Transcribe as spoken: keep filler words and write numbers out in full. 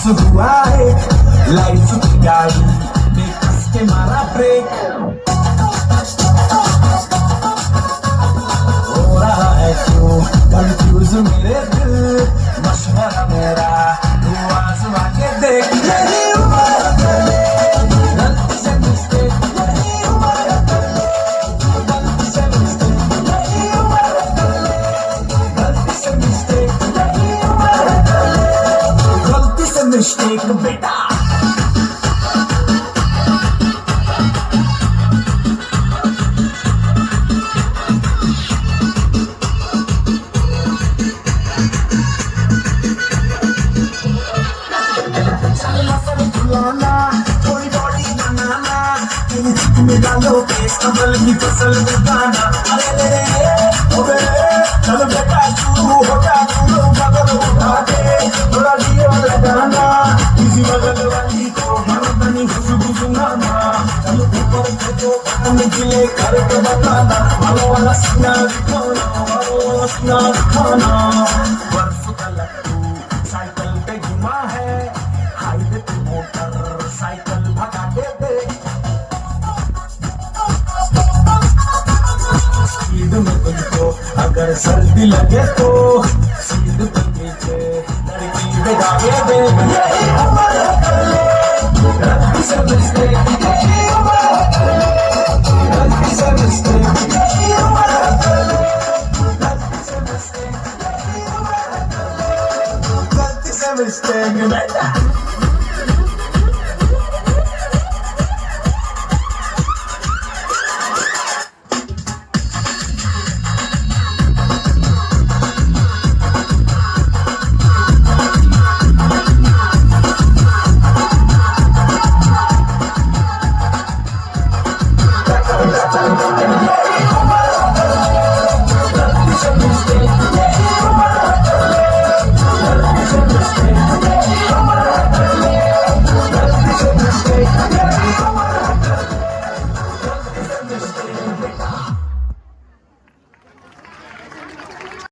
हुआ है लाइफ की गाड़ी में कस के मारा ब्रेक। हो रहा है क्यों कंफ्यूज मेरे दिल, मशवरा मेरा तू आजमा के देख। यही उम्र है गलती से मिस्टेक, यही उम्र है गलती से मिस्टेक, यही उम्र है गलती से मिस्टेक, यही उम्र है गलती से मिस्टेक बेटा। चल मसल फुलाना, थोड़ी बॉडी बनाना, तेरी चिक में डालो केस, कमल की फसल उगाना। अरे रे रे, ओ रे, चल बेटा शुरू हो जा, तू बगल उठा के, थोड़ा जियो लगाना, किसी बगल वाली को मर्दनी खुशबू सुनाना। चल ऊपर को जो बटन गिले करके बताना, वाला वाला सीना दिखाना, वाला वाला सीना दिखाना। बर्फ का लट्टू साइकिल पे घुमा है, हाईवे पे मोटर साइकिल भगा के दे। स्पीड में तुमको अगर सर्दी लगे तो सीट पे पीछे लड़की भगा के दे। यही उम्र है कर ले गलती से मिस्टेक, यही उम्र है कर ले गलती से मिस्टेक, यही उम्र है कर ले गलती से मिस्टेक, यही उम्र है कर ले गलती से मिस्टेक बेटा।